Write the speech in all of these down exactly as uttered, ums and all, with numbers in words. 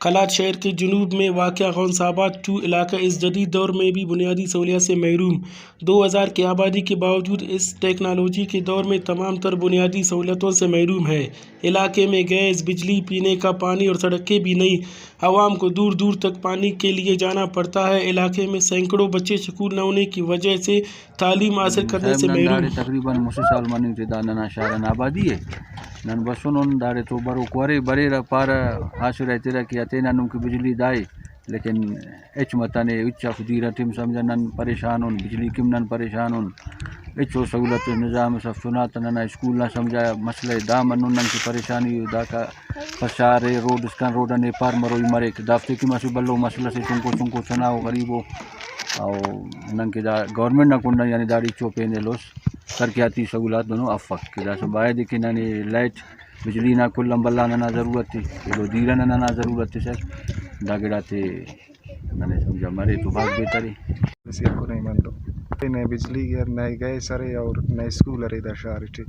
قلات شہر کے جنوب میں واقع غونث آباد ٹو علاقہ اس جدید دور میں بھی بنیادی سہولیات سے محروم۔ دو ہزار کی آبادی کے باوجود اس ٹیکنالوجی کے دور میں تمام تر بنیادی سہولتوں سے محروم ہے۔ علاقے میں گیس، بجلی، پینے کا پانی اور سڑکیں بھی نہیں۔ عوام کو دور دور تک پانی کے لیے جانا پڑتا ہے۔ علاقے میں سینکڑوں بچے سکول نہ ہونے کی وجہ سے تعلیم حاصل کرنے سے محروم۔ تقریباً مسہ سال مننگ تے دا ننا شار آن آبادی ءِ۔ نن بسنن داڑے تو بروک ارے بریرہ پارہ آسرہ ایترہ کہ تینا نم کہ بجلی دائے، لیکن ہچ متنے، ہچ اف دیر اٹی ہم سمجھہ نن پریشان ان، بجلی کم نن پریشان ان، ہچو سہولت نظام اس اف چنا تہ ننا اسکول نا سمجھہ مسئلہ ءِ دا منن نن کہ پریشانی ءِ داکا پشار ءِ روڈ اسکان روڈ آن ایپار مروئی مریک، دافتے کہ اسہ بھلو مسئلہ سے چنکو چنکو چنا ءُ غریب ءُ۔ او نن کہ دا گورنمنٹ نا کنڈ آن یعنی داڑے ہچو پین ایلوس ترقیاتی سہولات دنو افک کہ داسہ باید کہ ننے لائٹ بجلی نا کل آن بھلا ننا ضرورت ءِ، ایلو دیر ئنا ننا ضرورت ءِ سر۔ دا گڑاتے ننے سمجھا مرے تو بھاز بہتر ءِ۔ اسے کنوئی منتو۔ نئے بجلی ار، نئے گیس ارے اور نئے اسکول ارے دا شار ٹی۔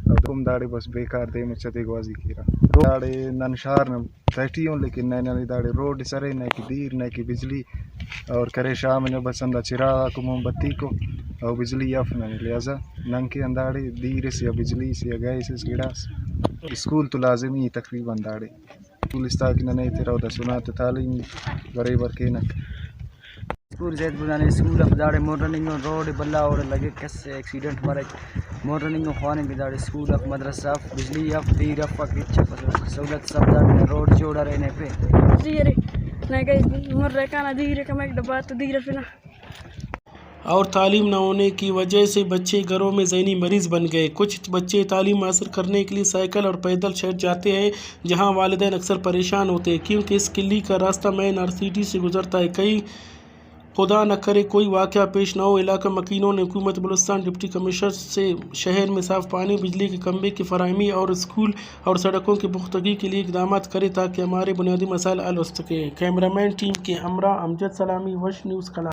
اور ہم داڑے بس بیکار دے مچا دے گوازی کیرہ۔ داڑے نن شار نا تہٹی اُن، لیکن نئے ننے داڑے روڈ اس ارے، نئے کہ دیر، نئے کہ بجلی، اور کرے شام نا بس ہندا چراغ آکو موم بتی کو، او بجلی اف ننے، لہذا نن کہ ہنداڑے دیر اس یا بجلی اس یا گیس اس گڑاس۔ اسکول تو لازمی ءِ تقریباً داڑے۔ اسکول اس تاکہ ننے ایترہ او دا چنا تے تعلیم بریبر کینک۔ اسکول زید بزانے اسکول اف داڑے مون رننگ ان، روڈ بھلا اوڑے لگک، کس ایکسیڈنٹ مریک۔ مون رننگ ان خواننگ کہ داڑے اسکول اف، مدرسہ اف، بجلی اف، دیر افک، ہچ افس، سہولت سب داڑے روڈ جوڑ ارے نے پہ۔ دیر ارے، نئے گئے مر رکھانا دیر کمک ڈبا تو دیر افنا۔ اور تعلیم نہ ہونے کی وجہ سے بچے گھروں میں ذہنی مریض بن گئے۔ کچھ بچے تعلیم حاصل کرنے کے لیے سائیکل اور پیدل شہر جاتے ہیں، جہاں والدین اکثر پریشان ہوتے ہیں کیونکہ اس قلعے کا راستہ مین آر سی ڈی سے گزرتا ہے۔ کئی خدا نہ کرے کوئی واقعہ پیش نہ ہو، علاقہ مکینوں نے حکومت بلوچستان، ڈپٹی کمشنر سے شہر میں صاف پانی، بجلی کے کھمبے کی فراہمی اور اسکول اور سڑکوں کی پختگی کے لیے اقدامات کرے تاکہ ہمارے بنیادی مسائل حل ہو سکیں۔ کیمرہ مین ٹیم کے ہمراہ امجد سلامی، وش نیوز، کلات۔